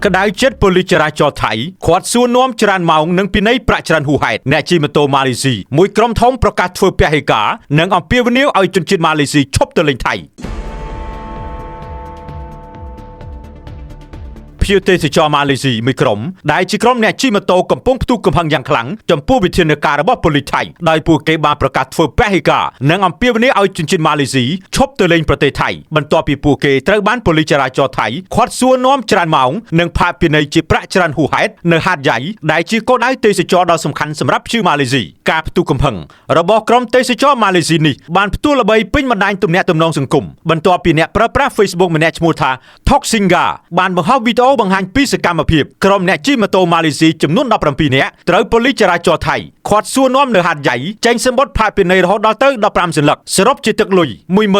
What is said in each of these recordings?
ក្តៅចិត្តប៉ូលីសចរាចរណ៍ថៃឃាត់សួរនាំច្រើនម៉ោងនិងពិន័យប្រាក់ច្រើនហួសហេតុអ្នកជិះម៉ូតូម៉ាឡេស៊ីមួយក្រុមធំប្រកាសធ្វើពហិការនិងអំពាវនាវឲ្យជនជាតិម៉ាឡេស៊ីឈប់ទៅលេងថៃភ្ញៀវទេសចរម៉ាឡេស៊ីមួយក្រុមដែលជាក្រុមអ្នកជិះម៉ូតូកំពុងផ្ទុះកំហឹងយ៉ាងខ្លាំងចំពោះវិធានការរបស់ប៉ូលីសថៃដោយពួកគេបានប្រកាសធ្វើពហិការនិងអំពាវនាវឲ្យជនជាតិម៉ាឡេស៊ីឈប់ទៅលេងប្រទេសថៃបន្ទាប់ពីពួកគេត្រូវបានប៉ូលីសចរាចរណ៍ថៃឃាត់សួរនាំច្រើនម៉ោងនិងផាកពិន័យជាប្រាក់ច្រើនហួសហេតុនៅហាតយ៉ៃដែលជាគោលដៅទេសចរដ៏សំខាន់សម្រាប់ភ្ញៀវម៉ាឡេស៊ីការផ្ទុះកំហឹងរបស់ក្រុមទេសចរម៉ាឡេស៊ីនេះបានផ្ទុះល្បីពេញបណ្ដាញទំនាក់ទំនងសង្គមបន្ទាប់ពីអ្នកប្រើប្រាស់ Facebook ម្នាក់ឈ្មោះថា Toxinga បានបង្ហោះវីដេអូបង្ហាញពីសកម្មភាពក្រុមអ្នកជិះម៉ូតូម៉ាឡេស៊ីចំនួន17នាក់ត្រូវប៉ូលីសចរាចរណ៍ថៃឃាត់សួរនាំនៅហាតយ៉ៃចេញសម្បត្តិផាកពិន័យរហូតដល់ទៅ15សន្លឹកសរុបជាទឹកលុយ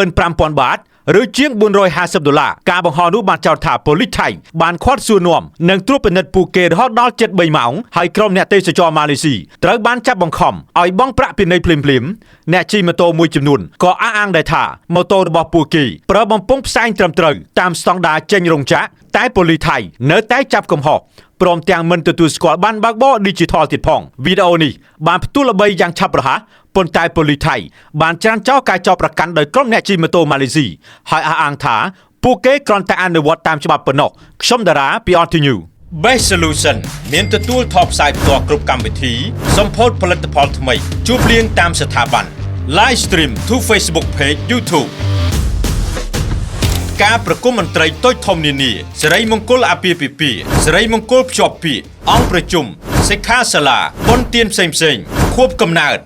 15,000បាតឬជាង450ដុល្លារការបង្ហោះនោះបានចោទថាប៉ូលីសថៃបានឃាត់សួរនាំនិងត្រួតពិនិត្យពួកគេរហូតដល់73ម៉ោងហើយក្រុមអ្នកទេសចរម៉ាឡេស៊ីត្រូវបានចាប់បង្ខំឲ្យបង់ប្រាក់ពិន័យភ្លាមៗអ្នកជិះម៉ូតូមួយចំនួនក៏អះអាងដែរថាម៉ូតូរបស់ពួកគេប្រើបំពង់ផ្សែងត្រឹមត្រូវតាមស្តង់ដារចេញរោងចក្រតែប៉ូលីសថៃនៅតែចាប់កំហុសព្រមទាំងមិនទទួលស្គាល់បានបើកបរ Digital ទៀតផងវីដេអូនេះបានផ្ទុះល្បីយ៉ាងឆាប់រហ័សប៉ុន្តែប៉ូលីសថៃបានច្រានចោលការចោទប្រកាន់ដោយក្រុមអ្នកជិះម៉ូតូម៉ាឡេស៊ីហើយអះអាងថាពួកគេគ្រាន់តែអនុវត្តតាមច្បាប់ប៉ុណ្ណោះខ្ញុំតារាពី RT News Best Solution មានទទួលថតផ្សាយផ្ទាល់គ្រប់កម្មវិធីសម្ពោធផលិតផលថ្មីជួបលៀងតាមស្ថាប័ន Live stream to Facebook page YouTube ការប្រគំមន្ត្រីតូចធំនានាសេរីមង្គលអាពាហ៍ពិពាហ៍សេរីមង្គលភ្ជាប់ពាក្យអង្គប្រជុំសិក្ខាសាលាបុណ្យទានផ្សេងផ្សេងៗខួបកំណើត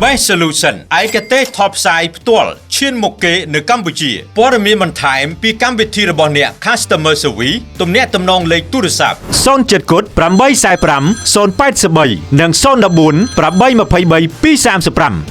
Best Solution ឯកទេសថតផ្សាយផ្ទាល់ឈានមុខគេនៅកម្ពុជាព័ត៌មានបន្ថែមពីកម្មវិធីរបស់អ្នក Customer Service ទំនាក់ទំនងលេខទូរស័ព្ទ07គុត845 083និង014 823 235។